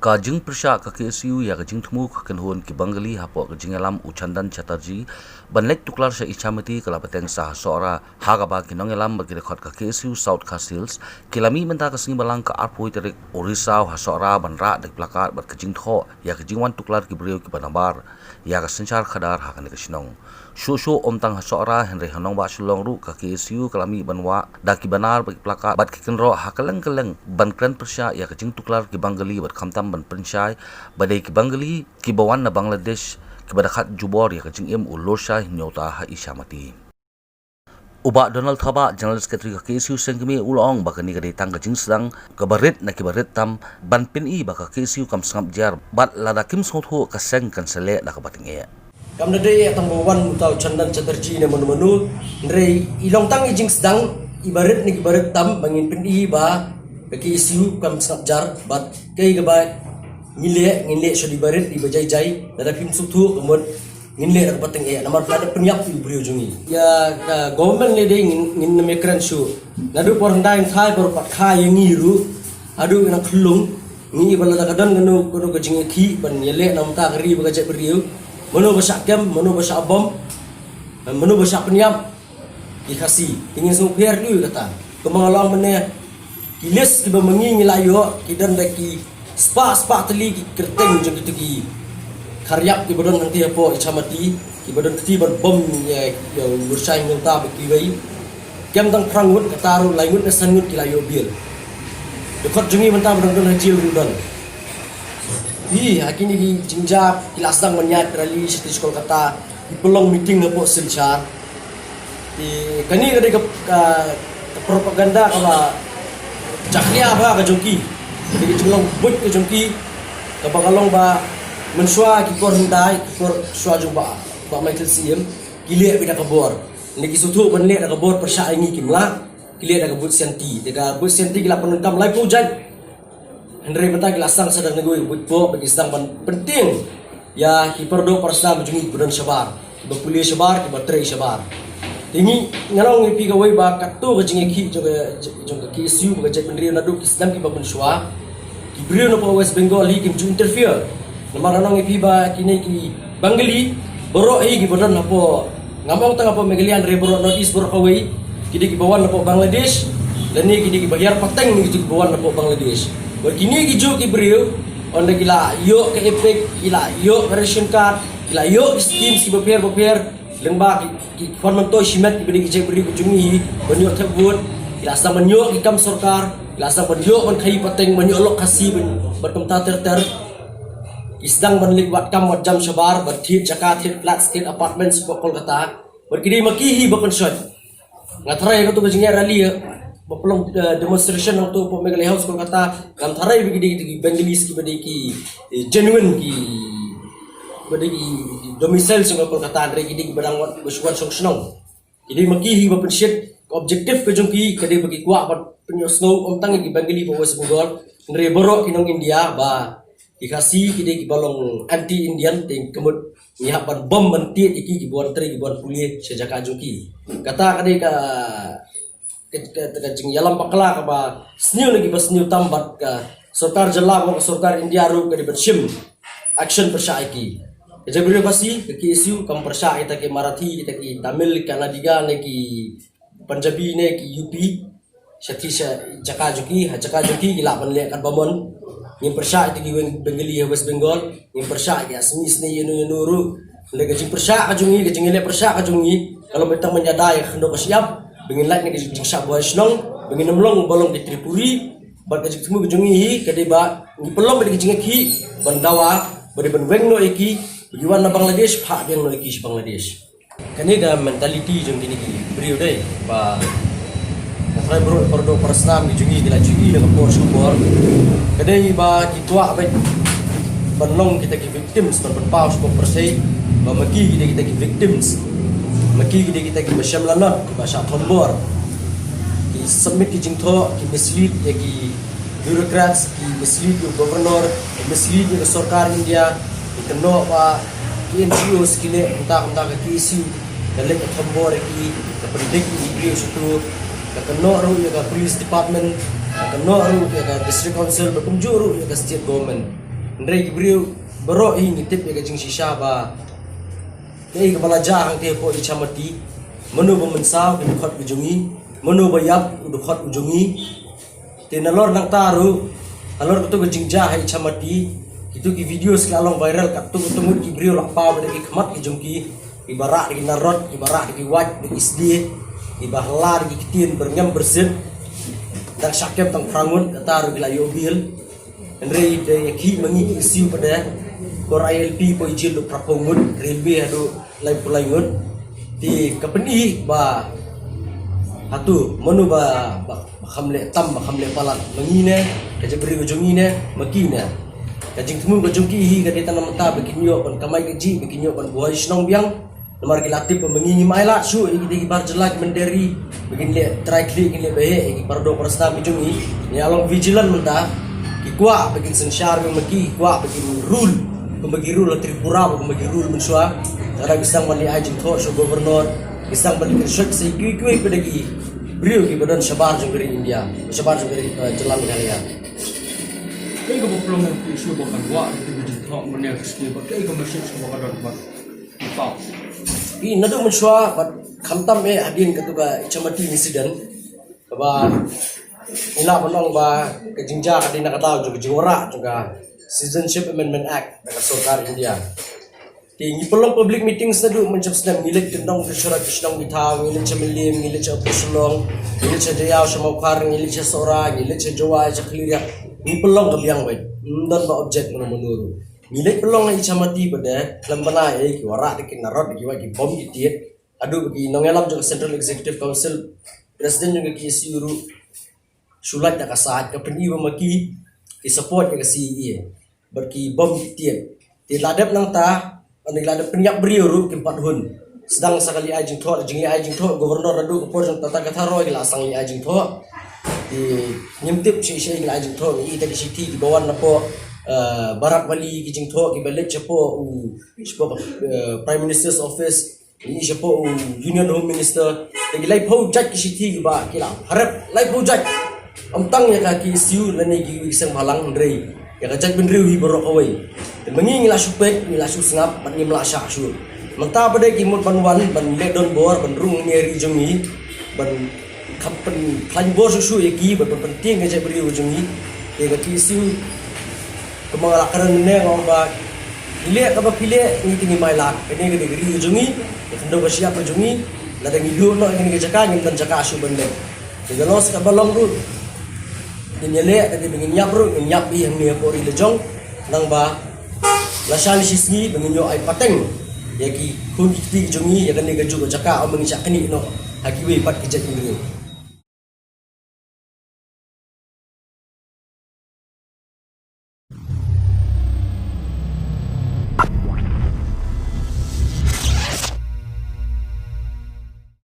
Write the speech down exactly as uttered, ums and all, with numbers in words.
Ka jingpyrshah ka K S U ïa ka jingthmu ka kynhun ki Bengali hapoh ka jingïalam u Chandan Chatterjee ban leit tuklar sha Ichamati ka la bteng sa ha Sohra, ha kaba ki nongïalam bad ki dkhot ka K S U South Khasi Hills ki la mih mynta ka sngi Balang ka arphew tarik u Risaw ha Sohra ban rah da ki plakat bad ka jingthoh ïa ka jingwan tuklar ki briew kiba nabar ïa ka synshar khadar ha kane ka shnong. Shuh shuh ym tang ha Sohra hynrei ha nongbah Shillong ruh ka K S U ka la mih ban wah da ki banar bad ki plakat bad ki kynroh ha kylleng kylleng ban kren pyrshah ïa ka jingtuklar ki Bengali bad khamtam ban pynshai ba dei ki Bengali kiba wan na Bangladesh kiba da khat jubor ïa ka jingim u Lurshai Hynñiewta ha Ichamati. U Bah Donald Thabah, General Secretary ka K S U seng kmie, u la ong ba kane ka dei tang ka jingsdang kaba rit na kiba rit tam ban pyni ba ka K S U kam sngap jar bad lada kim sngewthuh ka seng kan sa leh da kaba tyngeh. Kam da dei tang ba wan uta u Chandan Chatterjee ne mano mano, hynrei i long tang i jingsdang iba rit na kiba rit tam ba ngin pyni ba ka K S U kam sngap jar bad kaei kaba ngin leh, ngin leh sha iba rit iba jai jai, lada phim sngewthuh ka mut ngin leh da kaba tyngeh namar ka da pynïap ïa u briew jong ngi. Ïa ka government ne dei ngin, ngin nym ïakren shuh. Naduh por hyndai ngin thai por pat kha ïa ngi ruh haduh ïa nang khyllung ngi, ba lada ka don kano kano ka jingïakhih ban ïaleh na bynta ka ri bad ka jaitbynriew, mano ba shah kem, mano ba shah bom, mano ba shah pynïap, ki Khasi. Te ngin sngewpher ïa kata. Kumba nga la ong mynne, ki list kiba ma ngi ngi la ïoh ki don da ki spah spah tylli ki kyrteng jong kito ki khariap kiba don hangtei hapoh Ichamati kiba don kti ban bom ïa, ïa u Lurshai Hynñiewta bad kiwei. Kem tang phra ngut, kata ruh lai ngut ne san ngut ki la ïoh bail. Dkhot jong ngi mynta ba dang don ha jail ruh don. Hi ha kine ki jingjia ki la sdang ban ïaid rally sha shnong Kolkata, ki pynlong meeting hapoh Silchar. Te kane ka dei ka, ka, ka propaganda kaba jakhlia bha ka jong ki. Ka dei ka jinglong buit ka jong ki kaba ka long ba mynshuwa ki por hyndai, ki por shuwa jong Bah, Bah Michael C M, ki leh beit da ka bor. Hynrei ki sngewthuh ban leh da ka bor pyrshah ïa ngi kim lah, ki leh da ka buit sianti. Te ka buit sianti ki la pyndonkam laiphew jait. Hynrei mynta ki la sdang sa da kawei ka buit bor ba ki sdang ban pyntieng ïa ki paradoh parasnam jong ngi kiba don shabar, kiba pule shabar, kiba trei shabar. Te ngi, nga la ong ïa phi kawei ba katto ka jingïakhih jong ka, jong ka K S U bad ka jaitbynriew naduh ki snem kiba mynshuwa, ki briew na poh West Bengal hi kim ju interfere. Namar nga la ong ïa phi ba kine ki Bengali baroh hi kiba don hapoh, ngam ong tang hapoh Meghalaya hynrei baroh North East baroh kawei, ki dei kiba wan na poh Bangladesh lane ki dei kiba hiar pateng ne ki dei kiba wan na poh Bangladesh. Bad kine ki juh ki briew, ynda ki la ïoh ka EPIC, ki la ïoh ka ration card, ki la ïoh ki schemes kiba pher bapher, lyngba ki, ki khwan myntoi shimet kiba dei ki jaitbynriew ka jong ngi ban ïoh thep vote, ki la sdang ban ïoh ki kam sorkar, ki la sdang ban ïoh ban khaïi pateng, ban ïoh lok Khasi, ban, ban kumta ter ter. Ki sdang ban leit wad kam wad jam shabar, ban thied jaka, thied flats, thied apartments hapoh Kolkata. Bad ki dei ma ki hi ba pynshoi. Nga tharai ha kato ka jingïaid rally, ba pynlong, eh, demonstration hangto hapoh Meghalaya House Kolkata, ngam tharai ba ki dei ki Bengalis kiba dei ki, eh, genuine ki, ba dei ki domicile jong ka Kolkata, hynrei ki dei kiba dang wan, ba shu wan shong shnong. Ki dei ma ki hi ba pynshit, ka objective ka jong ki ka dei ba ki kwah ban pynïohsngew ym tang ïa ki Bengali ba West Bengal, hynrei baroh ki nong India ba ki Khasi ki dei kiba long anti-Indian, te ka mut ngi hap ban bom ban tied ïa ki, kiba wan trei, kiba wan pule sha jaka jong ki. Kata ka dei ka, ka, ka, ka jingïalam bakla kaba sniew na kiba sniew tam bad ka sorkar jylla bad ka sorkar India ruh ka dei ban shim action pyrshah ïa ki. Ka jaitbynriew Khasi, ka K S U kam pyrshah ïa kita ki Marathi, kita ki Tamil, Kannadiga ne ki Punjabi ne ki U P. Sha ki, sha jaka jong ki, ha jaka jong ki ki lah ban leh katba mon. Ngim pyrshah ïa ki Bengali ha West Bengal, ngim pyrshah ïa ki Assamese ne ïano ïano ruh. Hynrei ka jingpyrshah ka jong ngi, ka jingïaleh pyrshah ka jong ngi ka long ba tang ban ïada ïa ka khyndew ka shyiap, ba ngin lait na ka jingshah buhai shnong, ba ngin ym long ba long ki Tripuri. Bad ka jingthmu ka jong ngi hi ka dei ba ngi pynlong ba dei ka jingïakhih ban dawa ba dei ban weng noh ïa ki, ba ki wan na Bangladesh, phah biang noh ïa ki sha Bangladesh. Kane ka mentality jong kine ki briew dei ba nga tharai baroh, baroh para snam ki jong ngi ki la ju ïohi na ka por sha ka por. Ka dei ba ki kwah ba ban long kita ki victims, ban pynpaw sha ka pyrthei ba ma ki ki dei kita ki victims, ma ki ki dei kita kiba shem lanot, kiba shah thombor. Ki submit ki jingthoh, ki mislead ïa ki bureaucrats, ki mislead ïa u governor, ki mislead ïa ka sorkar India, ki kynnoh ba ki N G Os ki leh kumta kumta, ka K S U ka leh ka thombor ïa ki, ka pyndik ïa ki briew sha tur, ka kynnoh ruh ïa ka police department, ka kynnoh ruh ïa ka district council, bad kumjuh ruh ïa ka state government. Hynrei ki briew baroh hi ngi tip ïa ka jingshisha ba kaei kaba la jia hangtei hapoh Ichamati. Mano ba mynsaw ki dkhot ki jong ngi, mano ba ïap u dkhot u jong ngi. Te nalor nangta ruh, halor kato ka jingjia ha Ichamati, kito ki video ki la long viral, katto katto ngut ki briew la paw da ki khmat ki jong ki, kiba rah da ki narod, kiba rah da ki wait, da ki sdie, kiba hala da ki ktien byrngem byrsit. Dang shah kem tang phra ngut, kata ruh ki la ïoh bail. Hynrei da ïa ki ma ngi ki siew pat de, kor I L P poi jil haduh phra phew ngut, railway haduh laiphew lai ngut. Te ka pyni ba hato mano ba, ba, ba kham leh tam, ba kham leh palat, ma ngi ne, ka jaitbynriew ka jong ngi ne, ma ki ne. Ka jingthmu ka jong ki hi ka dei tang namar ba kin ïoh ban kamai kajih, ba kin ïoh ban buhai shnong biang. Namar ki la tip ba ma ngi ngim ailad shuh ïa ki dei ki bar jylla ki mynder ri, ba kin leh trai khlieh, kin leh baheh ïa ki para doh para snam ki jong ngi. Ngi la long vigilant mynta. Ki kwah ba kin synshar biang ma ki, ki kwah ba kin rule kumba ki rule ha Tripura, kumba ki rule mynshuwa. Te ki sdang ban leit ai jingthoh sha u Governor, ki sdang ban leit kyrshoit sha kiwei kiwei pat de ki briew kiba don shabar jong ka ri India, shabar jong ka ri, eh, jylla Meghalaya. Kaei kaba pynlong ïa ki issue ba kan wah ïa ki jingthoh mynne ka sngi, bad kaei ka message kaba ka don bad Pi, naduh mynshuwa bad khamtam eh hadien kato ka Ichamati incident, kaba ngi lah ban ong ba ka jingjia ka dei na ka daw jong ka jingwanrah jong ka Citizenship Amendment Act na ka sorkar India. Te ngi pynlong public meetings naduh mynshwa snem, ngi leit kyndong ki shnong ki thaw, ngi leit sha Mylliem, ngi leit sha Upper Shillong, ngi leit sha Jaïaw, sha Mawkhar, ngi leit sha Sohra, ngi leit sha Jowai, sha Khliehriat, ngi pynlong ka biang beit. Ym don ba object mano mano ruh. Ngi leit pynlong ha Ichamati pat de, khlem bna ei, ki wanrah da ki narod, da ki wait, ki bom ki tied. Haduh ba ki nongïalam jong ka Central Executive Council, President jong ka K S U ruh shu lait da ka side, ka pyni ba ma ki, ki support ïa ka C A A. Bad ki bom ki tied. Te la dep nangta, ynda la dep pynïap briew ruh kim pat hun. Sdang sa ka leit ai jingthoh, jingleit ai jingthoh, Governor naduh ka por jong Tata Katha Roy ki la sdang leit ai jingthoh. Te ngim tip shi shi leit ai jingthoh, ngi ïohi da ki shithi kiba wan napoh, eh, Barak Valley, ki jingthoh kiba leit shapoh u, shapoh, eh, Prime Minister's Office, ngi ïohi shapoh u Union Home Minister. Te ki laiphew jait ki shithi kiba ki la pharep, laiphew jait. Ym tang ïa ka K S U lane kiwei ki seng bhalang, hynrei ïa ka jaitbynriew hi baroh kawei. Te ma ngi ngi la shu peit, ngi la shu sngap, bad ngim lah shah shuh. Mynta pat de ki mut ban wan ban leh donbor, ban rung ïa ka ri jong ngi, ban kham pynkhlaiñ bor shuh shuh ïa ki, ban pyntieng ïa ka jaitbynriew jong ngi. Te ka K S U, kumba nga la kren mynne, nga ong ba phi leh kaba phi leh, ngi te ngim ailad. Kane ka dei ka ri ka jong ngi, ka khyndew ka shyiap ka jong ngi. Lada ngi duh noh ïa kane ka jaka, ngim don jaka shuh ban leh. Te ka loss kaba long ruh, ngin ïaleh, ka dei ba ngin ïap ruh, ngin ïap hi hangne hapoh ri la jong. Nangba lashai shi sngi ba ngin ïoh ai pateng ïa ki khun ki kti ki jong ngi, ïa kane kajuh ka jaka, ym ba ngin shah knieh noh ha kiwei pat ki jaitbynriew.